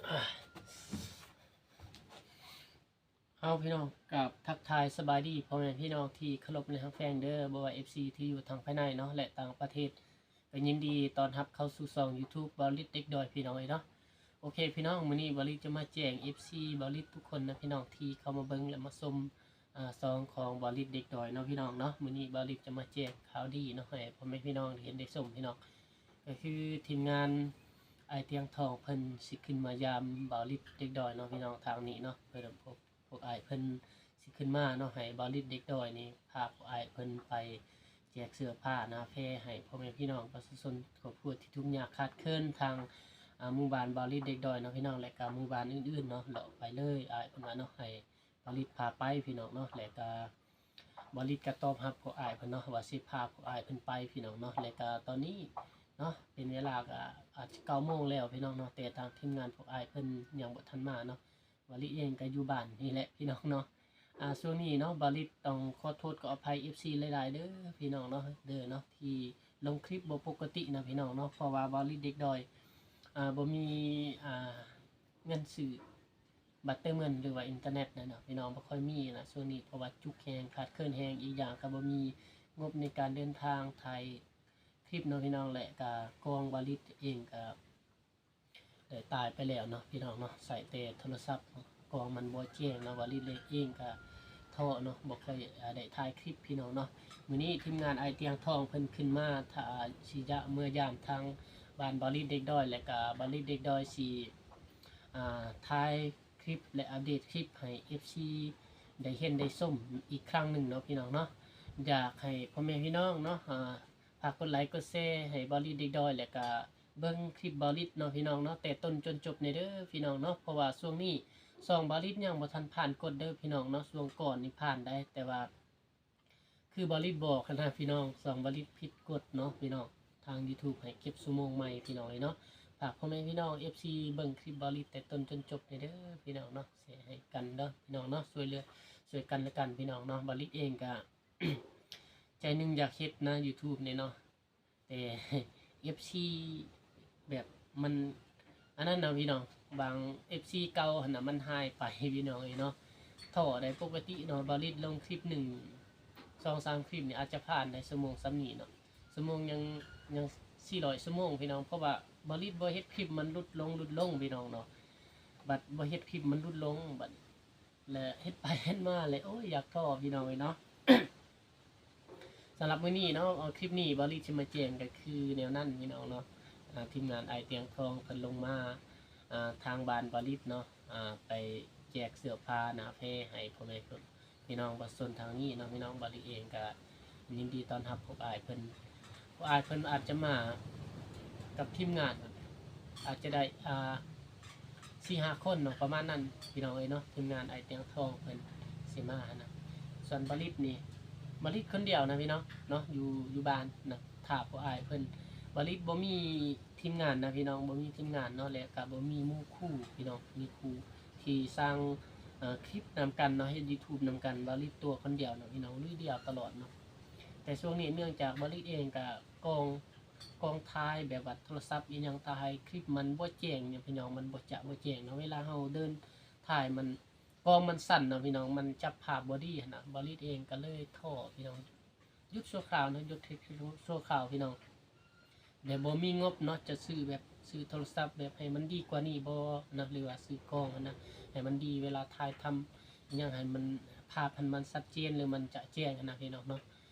ເອົາ ພີ່ນ້ອງ ກາບທັກທາຍສະບາຍດີພໍ່ແມ່ພີ່ນ້ອງທີ່ເຄົາລົບ ແລະ ຮັກແພງເດີ, ບໍ່ວ່າເອັຟຊີທີ່ຢູ່ທາງພາຍໃນເນາະ ແລະ ຕ່າງປະເທດ ກໍຍິນດີຕ້ອນຮັບເຂົ້າສູ່ຊ່ອງຢູທູບ ເບົາລິດເດັກດອຍ ພີ່ນ້ອງເອີຍເນາະ. ໂອເຄ ພີ່ນ້ອງ, ມື້ນີ້ເບົາລິດຈະມາແຈ້ງເອັຟຊີເບົາລິດທຸກຄົນນະ ພີ່ນ້ອງທີ່ເຂົ້າມາເບິ່ງ ແລະ ມາຊົມ ອາ ຊ່ອງຂອງເບົາລິດເດັກດອຍເນາະ ພີ່ນ້ອງເນາະ. ມື້ນີ້ເບົາລິດຈະມາແຈ້ງຂ່າວດີເນາະ ໃຫ້ພໍ່ແມ່ພີ່ນ້ອງໄດ້ເຫັນໄດ້ຊົມ ພີ່ນ້ອງ. ກໍຄືທີມງານອ້າຍຕຽງທອງເພິ່ນຊິຂຶ້ນມາຢາມເບົາລິດເດັກດອຍເນາະ ພີ່ນ້ອງ, ທາງນີ້ເນາະ. ເພິ່ນ ພວກ ພວກອ້າຍເພິ່ນຊິຂຶ້ນມາເນາະ ໃຫ້ເບົາລິດເດັກດອຍນີ້ພາພວກອ້າຍເພິ່ນໄປແຈກເສື້ອຜ້າໜາແພໃຫ້ພໍ່ແມ່ພີ່ນ້ອງປະຊາຊົນຄອບຄົວທີ່ທຸກຍາກຂາດເຂີນ ທາງ ອາ ໝູ່ບ້ານເບົາລິດເດັກດອຍເນາະ ພີ່ນ້ອງ, ແລະ ກະໝູ່ບ້ານອື່ນໆເນາະ. ເລາະໄປເລີຍ ອ້າຍເພິ່ນວ່າເນາະ ໃຫ້ ເບົາລິດພາໄປ ພີ່ນ້ອງເນາະ. ແລະກະເບົາລິດກະຕອບຮັບພວກອ້າຍເພິ່ນເນາະ ວ່າຊິພາພວກອ້າຍເພິ່ນໄປ ພີ່ນ້ອງເນາະ. ແລະກະຕອນນີ້ເນາະ ເປັນເວລາກະອາດຈະເກົ້າໂມງແລ້ວ ພີ່ນ້ອງເນາະ, ແຕ່ທາງທີມງານພວກອ້າຍເພິ່ນຍັງບໍ່ທັນມາເນາະ. ເບົາລິດເອງກະຢູ່ບ້ານນີ້ແຫຼະ ພີ່ນ້ອງເນາະ. ອາ ຊ່ວງນີ້ເນາະ ເບົາລິດຕ້ອງຂໍໂທດຂໍອະໄພເອັຟຊີຫຼາຍໆເດີ ພີ່ນ້ອງເນາະ ເດີເນາະ ທີ່ລົງຄລິບບໍ່ປົກກະຕິນະ ພີ່ນ້ອງເນາະ, ເພາະວ່າເບົາລິດເດັກດອຍ ອາ ບໍ່ມີ ອາ ເງິນຊື້ ບັດເຕີມເງິນ ຫຼືວ່າອິນເຕີເນັດນະເນາະ ພີ່ນ້ອງ, ບໍ່ຄ່ອຍມີນະຊ່ວງນີ້ ເພາະວ່າຈຸກແຮງ ຂາດເຂີນແຮງ. ອີກຢ່າງກໍບໍ່ມີງົບໃນການເດີນທາງຖ່າຍຄລິບເນາະ ພີ່ນ້ອງ, ແລະກະກ້ອງເບົາລິດເອງກະໄດ້ຕາຍໄປແລ້ວເນາະ ພີ່ນ້ອງເນາະ, ໃຊ້ແຕ່ໂທລະສັບ ກ້ອງມັນບໍ່ແຈ້ງເນາະ. ເບົາລິດເອງກະທໍ້ເນາະ ບໍ່ຄ່ອຍ ອາ ໄດ້ຖ່າຍຄລິບ ພີ່ນ້ອງເນາະ. ມື້ນີ້ທີມງານອ້າຍຕຽງທອງເພິ່ນຂຶ້ນມາ ຖ້າຊິຢາ ເມືອຢາມທາງບ້ານເບົາລິດເດັກດອຍ ແລະກະເບົາລິດເດັກດອຍຊິ ອ່າ ຖ່າຍຄລິບ ແລະ ອັບເດດຄລິບໃຫ້ເອັຟຊີໄດ້ເຫັນໄດ້ຊົມອີກຄັ້ງໜຶ່ງເນາະ ພີ່ນ້ອງເນາະ. ຢາກໃຫ້ພໍ່ແມ່ພີ່ນ້ອງເນາະ ອ່າ ຝາກກົດໄລກົດແຊໃຫ້ເບົາລິດເດັກດອຍ ແລະກະເບິ່ງຄລິບເບົາລິດເນາະ ພີ່ນ້ອງເນາະ, ແຕ່ຕົ້ນຈົນຈົບແດ່ເດີ ພີ່ນ້ອງເນາະ. ເພາະວ່າຊ່ວງນີ້ຊ່ອງເບົາລິດຍັງບໍ່ທັນຜ່ານກົດເດີ ພີ່ນ້ອງເນາະ, ຊ່ວງກ່ອນນີ້ຜ່ານໄດ໋ ແຕ່ວ່າ ຄືເບົາລິດບອກຫັ້ນນະ ພີ່ນ້ອງ, ຊ່ອງເບົາລິດຜິດກົດເນາະ ພີ່ນ້ອງ, ທາງຢູທູບໃຫ້ເກັບຊົ່ວໂມງໃໝ່ ພີ່ນ້ອງເອີຍເນາະ. ຝາກພໍ່ແມ່ພີ່ນ້ອງເອັຟຊີເບິ່ງຄລິບເບົາລິດແຕ່ຕົ້ນຈົນຈົບແດ່ເດີ ພີ່ນ້ອງເນາະ, ແຊໃຫ້ກັນເດີ ພີ່ນ້ອງເນາະ, ຊ່ວຍເຫຼືອ ຊ່ວຍກັນແລະກັນ ພີ່ນ້ອງເນາະ. ເບົາລິດເອງກະ ໃຈໜຶ່ງຢາກເຮັດນະຢູທູບນີ້ເນາະ ແຕ່ເອັຟຊີແບບມັນອັນນັ້ນນະ ພີ່ນ້ອງ, ບາງເອັຟຊີເກົ່າຫັ້ນນະ ມັນຫາຍໄປ ພີ່ນ້ອງເອີຍເນາະ. ທໍ້ໄດ໋ ປົກກະຕິເນາະ ເບົາລິດລົງຄລິບໜຶ່ງ ສອງສາມຄລິບນີ້ອາດຈະຜ່ານໄດ້ຊົ່ວໂມງສ່ຳນີ້ເນາະ, ຊົ່ວໂມງຍັງ ຍັງສີ່ຮ້ອຍຊົ່ວໂມງ ພີ່ນ້ອງ. ເພາະວ່າເບົາລິດບໍ່ເຮັດຄລິບມັນຫຼຸດລົງ ຫຼຸດລົງ ພີ່ນ້ອງເນາະ, ບັດບໍ່ເຮັດຄລິບມັນຫຼຸດລົງ ບັດ ແລະເຮັດໄປເຮັດມາແລະ ໂອ້ຍ ຢາກທໍ້ ພີ່ນ້ອງເອີຍເນາະ. ສຳລັບມື້ນີ້ເນາະ ເອົາ ຄລິບນີ້ເບົາລິດຊິມາແຈ້ງກໍຄືແນວນັ້ນ ພີ່ນ້ອງເນາະ. ອາ ທີມງານອ້າຍຕຽງທອງເພິ່ນລົງມາ ອາ ທາງບ້ານເບົາລິດເນາະ ອາ ໄປແຈກເສື້ອຜ້າໜາແພໃຫ້ພໍ່ແມ່ພີ່ນ້ອງປະຊາຊົນທາງນີ້ເນາະ ພີ່ນ້ອງ. ເບົາລິດເອງກໍຍິນດີຕ້ອນຮັບພວກອ້າຍເພິ່ນ ພວກອ້າຍເພິ່ນອາດຈະມາກັບທີມງານ ອາດຈະໄດ້ ອ່າ ສີ່ຫ້າຄົນເນາະ ປະມານນັ້ນ ພີ່ນ້ອງເອີຍເນາະ, ທີມງານອ້າຍຕຽງທອງເພິ່ນຊິມາຫັ້ນນະ. ສ່ວນເບົາລິດນີ້ ເບົາລິດຄົນດຽວນະ ພີ່ນ້ອງເນາະ, ຢູ່ ຢູ່ບ້ານນະ ຖ້າພວກອ້າຍເພິ່ນ. ເບົາລິດບໍ່ມີທີມງານນະ ພີ່ນ້ອງ, ບໍ່ມີທີມງານເນາະ ແລະກະບໍ່ມີໝູ່ຄູ່ ພີ່ນ້ອງ, ມີຄູ່ທີ່ສ້າງ ເອີ ຄລິບນຳກັນເນາະ, ເຮັດຢູທູບນຳກັນ. ເບົາລິດຕົວຄົນດຽວເນາະ ພີ່ນ້ອງ, ລຸຍດຽວຕະຫຼອດເນາະ. ແຕ່ຊ່ວງນີ້ເນື່ອງຈາກເບົາລິດເອງກະກອງ ກ້ອງຖ່າຍແບບວ່າໂທລະສັບອີ່ຫຍັງ ຖ່າຍຄລິບມັນບໍ່ແຈ້ງເນາະ ພີ່ນ້ອງ, ມັນບໍ່ຈະບໍ່ແຈ້ງເນາະ. ເວລາເຮົາເດີນຖ່າຍມັນ ກ້ອງມັນສັ່ນເນາະ ພີ່ນ້ອງ, ມັນຈັບພາບບໍ່ດີຫັ້ນນະ. ເບົາລິດເອງກໍເລີຍທໍ້ ພີ່ນ້ອງ, ຢຸດຊົ່ວຄາວເນາະ, ຢຸດເຮັດຄລິບຊົ່ວຄາວ ພີ່ນ້ອງ. ແຕ່ບໍ່ມີງົບເນາະ ຈະຊື້ແບບ ຊື້ໂທລະສັບແບບໃຫ້ມັນດີກວ່ານີ້ບໍ່ນະ ຫຼືວ່າຊື້ກ້ອງຫັ້ນນະ ໃຫ້ມັນດີ ເວລາຖ່າຍທຳອີ່ຫຍັງໃຫ້ມັນ ພາບຫັ້ນມັນຊັດເຈນ ຫຼືມັນຈະແຈ້ງຫັ້ນນະ ພີ່ນ້ອງເນາະ,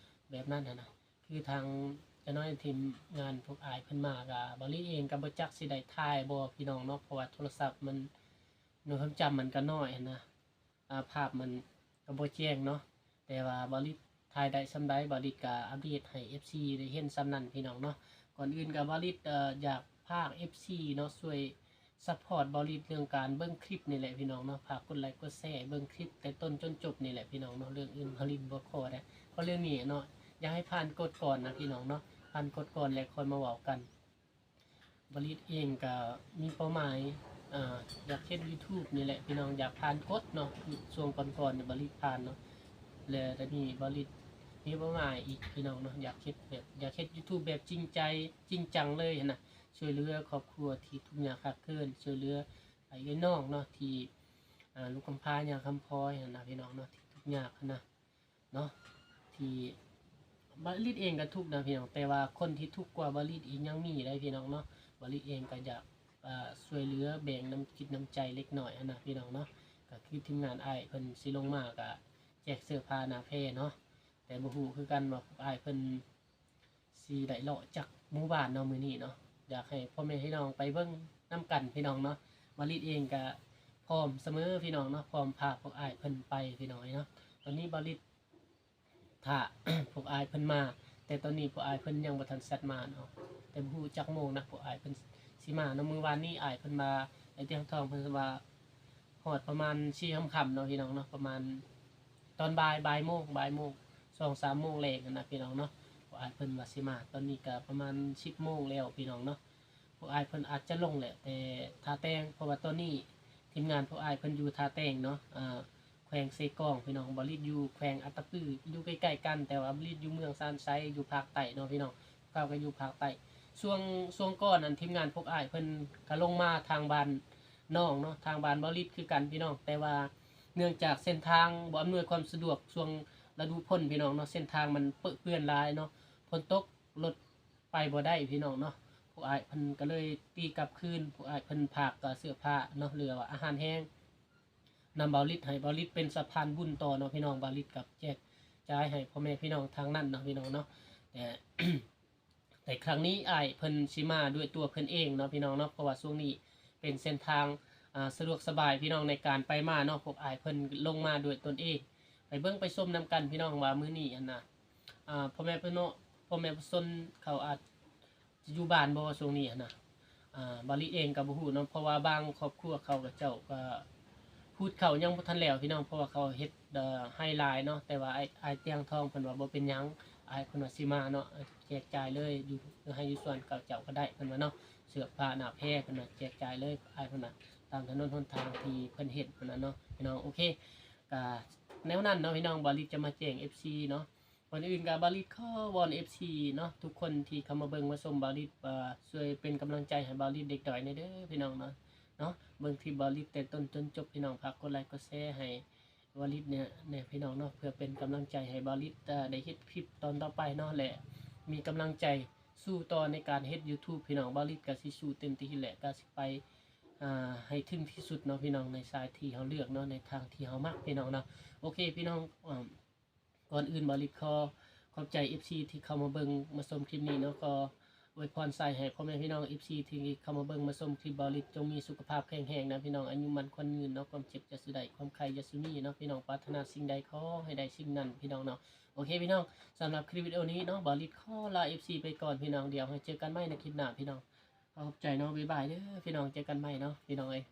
ແບບນັ້ນຫັ້ນນະ. ຄືທາງຈານ້ອຍທີມງານພວກອ້າຍເພິ່ນມາກະ ເບົາລິດເອງກໍບໍ່ຈັກຊິໄດ້ຖ່າຍບໍ່ ພີ່ນ້ອງເນາະ, ເພາະວ່າໂທລະສັບມັນ ຄວາມຈຳມັນກໍນ້ອຍຫັ້ນນະ, ອາ ພາບມັນກໍບໍ່ແຈ້ງເນາະ. ແຕ່ວ່າເບົາລິດຖ່າຍໄດ້ສ່ຳໃດ ເບົາລິດກໍອັບເດດໃຫ້ເອັຟຊີໄດ້ເຫັນສ່ຳນັ້ນ ພີ່ນ້ອງເນາະ. ກ່ອນອື່ນກໍເບົາລິດ ເອີ ຢາກຝາກເອັຟຊີເນາະ ຊ່ວຍ ຊັບພອດເບົາລິດເລື່ອງການເບິ່ງຄລິບນີ້ແຫຼະ ພີ່ນ້ອງເນາະ, ຝາກກົດໄລກົດແຊເບິ່ງຄລິບແຕ່ຕົ້ນຈົນຈົບນີ້ແຫຼະ ພີ່ນ້ອງເນາະ. ເລື່ອງອື່ນເບົາລິດບໍ່ຂໍໄດ້ ເພາະເລື່ອງນີ້ເນາະ ຢາກໃຫ້ຜ່ານກົດກ່ອນນະ ພີ່ນ້ອງເນາະ, ຜ່ານກົດກ່ອນແລ້ວຄ່ອຍມາເວົ້າກັນ. ເບົາລິດເອງກະມີເປົ້າໝາຍ ອາ ຢາກເຮັດຢູທູບນີ້ແຫຼະ ພີ່ນ້ອງ, ຢາກຜ່ານກົດເນາະ, ຊ່ວງກ່ອນໆນີ້ເບົາລິດຜ່ານເນາະ ແລະດຽວນີ້ເບົາລິດມີເປົ້າໝາຍອີກ ພີ່ນ້ອງເນາະ, ຢາກເຮັດແບບ ຢາກເຮັດຢູທູບແບບຈິງໃຈຈິງຈັງເລີຍຫັ້ນນະ, ຊ່ວຍເຫຼືອຄອບຄົວທີ່ທຸກຍາກຂາດເຂີນ, ຊ່ວຍເຫຼືອ ອ້າຍເອື້ອຍນ້ອງເນາະ ທີ່ ອ່າ ລູກກຳພ້າຍາຄຳພອຍຫັ້ນນະ ພີ່ນ້ອງເນາະ ທີ່ທຸກຍາກຫັ້ນນະ ເນາະ ທີ່ ບາລິດເອງກໍທຸກນະ ພີ່ນ້ອງ ແຕ່ວ່າຄົນທີ່ທຸກກວ່າບາລິດອີກຍັງມີໄດ໋ ພີ່ນ້ອງເນາະ. ບາລິດເອງກໍຢາກ ອ່າ ຊ່ວຍເຫຼືອແບ່ງນ້ຳຈິດນ້ຳໃຈເລັກນ້ອຍຫັ້ນນະ ພີ່ນ້ອງເນາະ. ກໍຄືທີມງານອ້າຍເພິ່ນຊິລົງມາ ກໍແຈກເສື້ອຜ້າໜ້າແພເນາະ ແຕ່ບໍ່ຮູ້ຄືກັນວ່າພວກອ້າຍເພິ່ນ ຊິໄດ້ເລາະຈັກໝູ່ບ້ານເນາະມື້ນີ້ເນາະ. ຢາກໃຫ້ພໍ່ແມ່ພີ່ນ້ອງໄປເບິ່ງນຳກັນ ພີ່ນ້ອງເນາະ. ບາລິດເອງກະພ້ອມສະເໝີ ພີ່ນ້ອງເນາະ ພ້ອມພາພວກອ້າຍເພິ່ນໄປ ພີ່ນ້ອງເອີຍເນາະ. ຕອນນີ້ບາລິດຖ້າ ພວກອ້າຍເພິ່ນມາ ແຕ່ຕອນນີ້ພວກອ້າຍເພິ່ນຍັງບໍ່ທັນແຊັດມາເນາະ ແຕ່ບໍ່ຮູ້ຈັກໂມງນະ ພວກອ້າຍເພິ່ນຊິມາເນາະ. ມື້ວານນີ້ອ້າຍເພິ່ນວ່າ ໄອ້ຕຽງທອງເພິ່ນວ່າ ຮອດປະມານສີ່ຄ່ຳໆເນາະ ພີ່ນ້ອງເນາະ ປະມານຕອນບ່າຍ ບ່າຍໂມງ ບ່າຍໂມງ ສອງສາມໂມງແລງຫັ້ນນະ ພີ່ນ້ອງເນາະ. ພວກອ້າຍເພິ່ນວ່າຊິມາ ຕອນນີ້ກະປະມານສິບໂມງແລ້ວ ພີ່ນ້ອງເນາະ. ພວກອ້າຍເພິ່ນອາດຈະລົງແຫຼະ ແຕ່ຖ້າແຕ່ງ ເພາະວ່າຕອນນີ້ທີມງານພວກອ້າຍເພິ່ນຢູ່ທ່າແຕງເນາະ ເອີ ແຂວງເຊກອງ ພີ່ນ້ອງ. ບາລິດຢູ່ແຂວງອັດຕະປື ຢູ່ໃກ້ໆກັນ ແຕ່ວ່າບາລິດຢູ່ເມືອງຊານໄຊ ຢູ່ພາກໃຕ້ເນາະ ພີ່ນ້ອງ ເຂົາກໍຢູ່ພາກໃຕ້. ຊ່ວງ ຊ່ວງກ່ອນນັ້ນ ທີມງານພວກອ້າຍເພິ່ນກໍລົງມາທາງບ້ານນ້ອງເນາະ ທາງບ້ານບາລິດຄືກັນ ພີ່ນ້ອງ ແຕ່ວ່າເນື່ອງຈາກເສັ້ນທາງບໍ່ອຳນວຍຄວາມສະດວກ ຊ່ວງລະດູຝົນ ພີ່ນ້ອງເນາະ ເສັ້ນທາງມັນເປິເປື້ອນຫຼາຍເນາະ ຝົນຕົກລົດໄປບໍ່ໄດ້ ພີ່ນ້ອງເນາະ. ພວກອ້າຍເພິ່ນກໍເລີຍຕີກັບຄືນ ພວກອ້າຍເພິ່ນພາກເສື້ອຜ້າເນາະ ຫຼືວ່າອາຫານແຫ້ງ ນຳເບົາລິດ ໃຫ້ເບົາລິດເປັນສະພານບຸນຕໍ່ເນາະ ພີ່ນ້ອງ. ເບົາລິດກັບແຈກຈ່າຍໃຫ້ພໍ່ແມ່ພີ່ນ້ອງທາງນັ້ນເນາະ ພີ່ນ້ອງເນາະ. ແຕ່ ແຕ່ຄັ້ງນີ້ອ້າຍເພິ່ນຊິມາດ້ວຍຕົວເພິ່ນເອງເນາະ ພີ່ນ້ອງເນາະ ເພາະວ່າຊ່ວງນີ້ເປັນເສັ້ນທາງ ອ່າ ສະດວກສະບາຍ ພີ່ນ້ອງ ໃນການໄປມາເນາະ. ພວກອ້າຍເພິ່ນລົງມາດ້ວຍຕົນເອງ ໄປເບິ່ງໄປຊົມນຳກັນ ພີ່ນ້ອງ ວ່າມື້ນີ້ຫັ້ນນະ ອ່າ ພໍ່ແມ່ພີ່ນ້ອງ ພໍ່ແມ່ປະຊາຊົນເຂົາອາດ ຢູ່ບ້ານບໍ່ຊ່ວງນີ້ຫັ້ນນະ. ອ່າ ບາລິດເອງກໍບໍ່ຮູ້ເນາະ ເພາະວ່າບາງຄອບຄົວເຂົາ ເຂົາເຈົ້າກໍ ພູດເຂົ້າຍັງບໍ່ທັນແລ້ວ ພີ່ນ້ອງ ເພາະວ່າເຂົາເຮັດ ເອີ ໄຮ່ຫຼາຍເນາະ. ແຕ່ວ່າອ້າຍ ອ້າຍຕຽງທອງເພິ່ນວ່າບໍ່ເປັນຫຍັງ ອ້າຍເພິ່ນວ່າຊິມາເນາະ ແຈກຈ່າຍເລີຍ ຢູ່ ຢູ່ໄຮ່ຢູ່ສວນເຂົາເຈົ້າກໍໄດ້ ເພິ່ນວ່າເນາະ. ເສື້ອຜ້າໜ້າແພ ເພິ່ນວ່າແຈກຈ່າຍເລີຍ ອ້າຍເພິ່ນວ່າ ຕາມຖະໜົນຫົນທາງທີ່ເພິ່ນເຮັດ ເພິ່ນວ່າເນາະ ພີ່ນ້ອງ. ໂອເຄ ກໍແນວນັ້ນເນາະ ພີ່ນ້ອງ ບາລິດຈະມາແຈ້ງເອັຟຊີເນາະ. ກ່ອນອື່ນກໍບາລິດຂໍວອນເອັຟຊີເນາະ ທຸກຄົນທີ່ເຂົ້າມາເບິ່ງມາຊົມບາລິດ ວ່າຊ່ວຍເປັນກຳລັງໃຈໃຫ້ບາລິດເດັກດອຍແດ່ເດີ ພີ່ນ້ອງເນາະ ເນາະ. ເບິ່ງຄລິບບາລິດແຕ່ຕົ້ນຈົນຈົບ ພີ່ນ້ອງ ຝາກກົດໄລກົດແຊໃຫ້ບາລິດແດ່ ແດ່ ພີ່ນ້ອງເນາະ ເພື່ອເປັນກຳລັງໃຈໃຫ້ບາລິດ ເອີ ໄດ້ເຮັດຄລິບຕອນຕໍ່ໄປເນາະ ແລະ ມີກຳລັງໃຈສູ້ຕໍ່ໃນການເຮັດຢູທູບ ພີ່ນ້ອງ. ບາລິດກໍຊິສູ້ເຕັມທີ່ແຫຼະ ກໍຊິໄປ ອ່າ ໃຫ້ເຖິງທີ່ສຸດເນາະ ພີ່ນ້ອງ ໃນສາຍທີ່ເຮົາເລືອກເນາະ ໃນທາງທີ່ເຮົາມັກ ພີ່ນ້ອງເນາະ. ໂອເຄ ພີ່ນ້ອງ ເອີ ກ່ອນອື່ນ ບາລິດຂໍຂອບໃຈເອັຟຊີທີ່ເຂົ້າມາເບິ່ງມາຊົມຄລິບນີ້ເນາະ. ຂໍອວຍພອນໃສ່ໃຫ້ພໍ່ແມ່ພີ່ນ້ອງເອັຟຊີທີ່ເຂົ້າມາເບິ່ງມາຊົມຄລິບບາລິດ ຈົ່ງມີສຸຂະພາບແຂງແຮງນະ ພີ່ນ້ອງ ອາຍຸໝັ້ນຂວັນຍືນເນາະ ຄວາມເຈັບຢ່າສູ່ໄດ້ ຄວາມໄຂ້ຢ່າສູ່ມີເນາະ ພີ່ນ້ອງ ປາດຖະໜາສິ່ງໃດຂໍໃຫ້ໄດ້ສິ່ງນັ້ນ ພີ່ນ້ອງເນາະ. ໂອເຄ ພີ່ນ້ອງ ສຳລັບຄລິບວິດີໂອນີ້ເນາະ ບາລິດຂໍລາເອັຟຊີໄປກ່ອນ ພີ່ນ້ອງ ດຽວເຮົາເຈີກັນໃໝ່ໃນຄລິບໜ້າ ພີ່ນ້ອງ. ຂອບໃຈເນາະ ບາຍບາຍເດີ ພີ່ນ້ອງ ເຈີກັນໃໝ່ເນາະ ພີ່ນ້ອງເອີຍ.